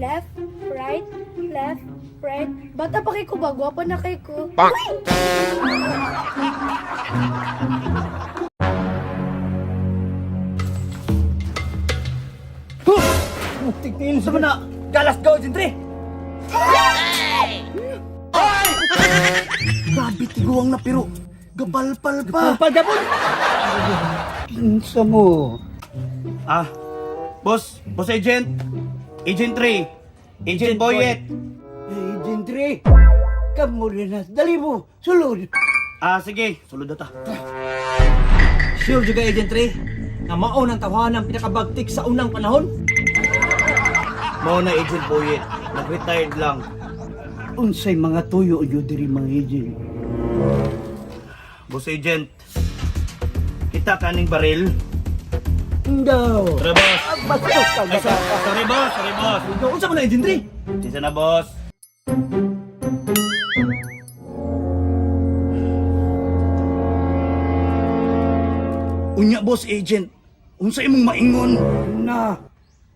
Left, right, left, right. Bata pa kay ko ba? Gwapa na kay ko. Tigtiin sa mana. Galas go, Gentry! Grabe tiguang na pero gabalpal pa. Palpal gapon! Kinsa mo? Ah, boss, boss agent. Agent 3. Agent Boyet. Eh, Gentry. Kamo rin na. Dali mo. Sulod. Ah, sige, sulod na ta. Sure juga, Agent 3, nga mao ng tawahan ang pinakabagtik sa unang panahon. Mao na Agent Boyet, nag-retired lang. Unsay mga tuyo nyo diri mga agent? Boss agent, kita kaning baril. Ndaw. Tara, boss. Bastos ka Ay, sorry, boss. Sorry, boss. Unsa man na, Agent 3? Tisa na, boss. Unya, boss agent. Unsa imong maingon? Na.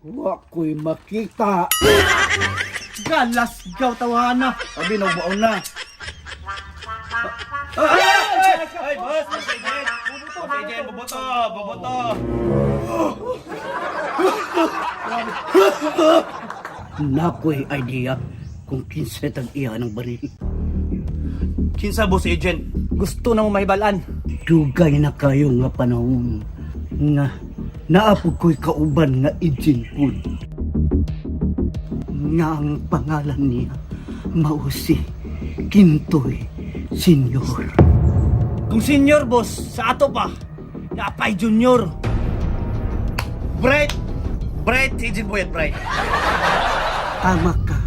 Wa ko'y makita. Galas gaw tawahan na. Abi, nagbaon na. Ay, ay, boss, boss agent. Boss agent, boboto, boboto. Na ko'y idea kung kinsa tag-iya ng baril. Kinsa, boss agent? Gusto na mo mahibalan. Dugay na kayo nga panahon nga naapog ko'y kauban nga agent pod. Nga ang pangalan niya mao si Kintoy Senior. Kung senior, boss, sa ato pa. Napay junior. Bright! Bright, Agent Boyet, bright. Tama ka,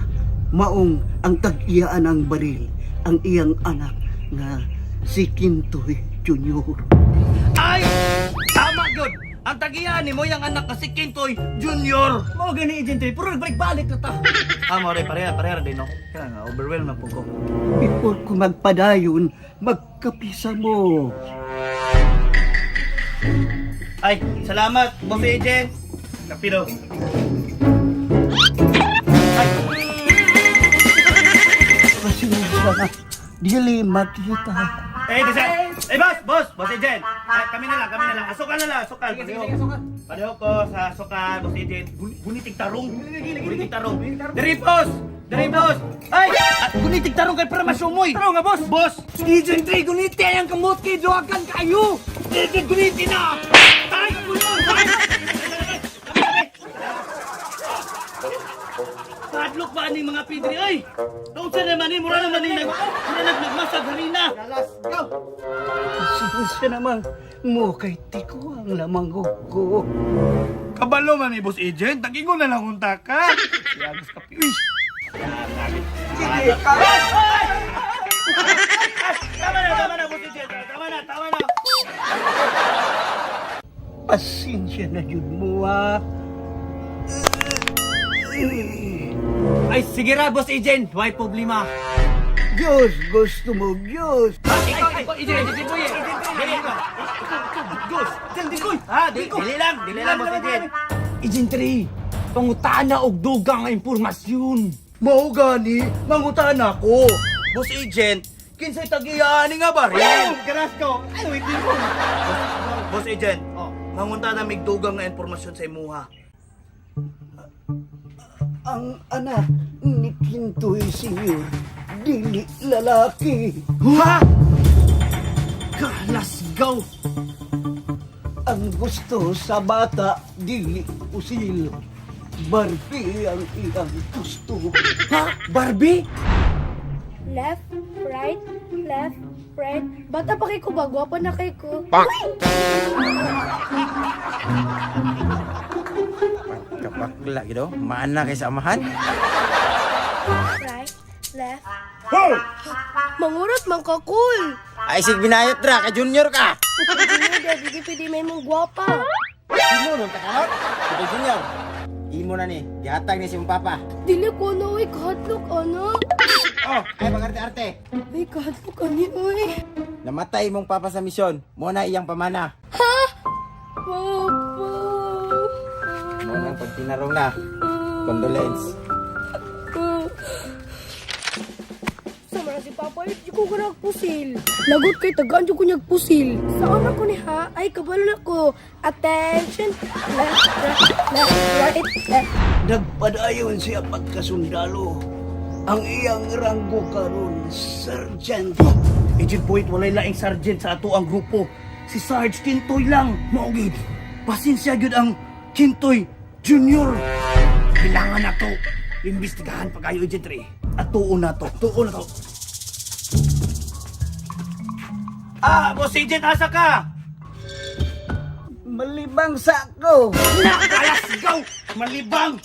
maong ang tag-iyaan ang baril, ang iyang anak nga si Kintoy Junior. Ay! Tama, good! Ang tagiyan ni mo yung anak na si Kintoy Junior. Mao gani, Agent 3, pero nagbalik-balik na ta. Ah, more, pareha, pareha din, no? Kaya nga, overwhelm na po ko. Before ko magpadayon, magkapisa mo. Ay, salamat, boss agent. Kapilo. Pasensya na, dili makita. Eh, disa. Eh, boss, boss, boss agent. Ay, kami na lang, kami na lang. Asukal na lang, asukal. Sige, sige, sige, asukal. Pareho ko sa asukal, boss agent. Gunitig tarong. Gunitig tarong. Diri, boss! Diri, boss! Ay! Ah, gunitig tarong kay para masumoy. Tarong nga, boss. Boss! Agent 3, guniti ang kamot kay duwagan kayo. Agent, guniti na! Ay! Padlock ba aning mga pidri ay? Naunsa naman ni mura naman ni nag mura nagmasag harina. Galas gaw! Pasensya naman mo kay tiko ang lamang ko. Kabalo man ni boss agent, tagingon na lang unta ka. Yagos ka uy. Tama na, boss agent. Tama na, tama na. Pasensya na yun mo ah. Ay, sige ra, boss agent. Why problema? Diyos, gusto mo, Diyos. Ikaw, ikaw, agent, agent, boy. Dili ka. Diyos! Dil, Ha, dili lang, dili lang boss agent. Agent 3, pangutana og dugang nga impormasyon. Mao gani, mangutan ako. Boss agent, kinsay tagiyaan nga baril? Galas ko! Ay, wait din ko. Boss agent, Oh. mangunta na migdugang nga impormasyon sa imuha. Ang anak ni Kintoy Senior, dili lalaki. Ha? Galas gaw! Ang gusto sa bata, dili usil. Barbie ang iyang gusto. Ha? Barbie? Left, right, left, right. Bata pa kay ko ba? Gwapa na kay ko. Kapakla gitu. Maana kay sa amahan? Right, left. Mangurot man ka, cool. Ay sig binayot ra kay junior ka. Hindi mo, di pwede may mong gwapa. Imo nung takanot. Ito junior. Imo na ni. Gihatag ni si imong papa. Dili ko na, uy, kahadlok, ano? Oh, ay pangarte-arte. Ay, kahadlok, ani, uy. Namatay imong papa sa misyon. Mo na iyang pamana. Papa. Mo nang pagtinarong na. Condolence. Kapalit jud ko kanang pusil. Lagot kay tagaan jud ko niyag pusil. Sa una ko ni ha, ay kabalo na ko. Attention, left, right, left, right, left. Nagpadayon siya pagkasundalo. Ang iyang ranggo karon, Sergeant. Agent Boyd, walay laing sergeant sa ato ang grupo. Si Sarge Kintoy lang. Mao gyud. Pasensya gyud ang Kintoy Junior. Kailangan na to. Imbestigahan pa kayo, Agent Ray. At tuon na to. Tuon na to. Ah, Boss Agent, asa ka? Malibang sa ako. Alas, go! Malibang!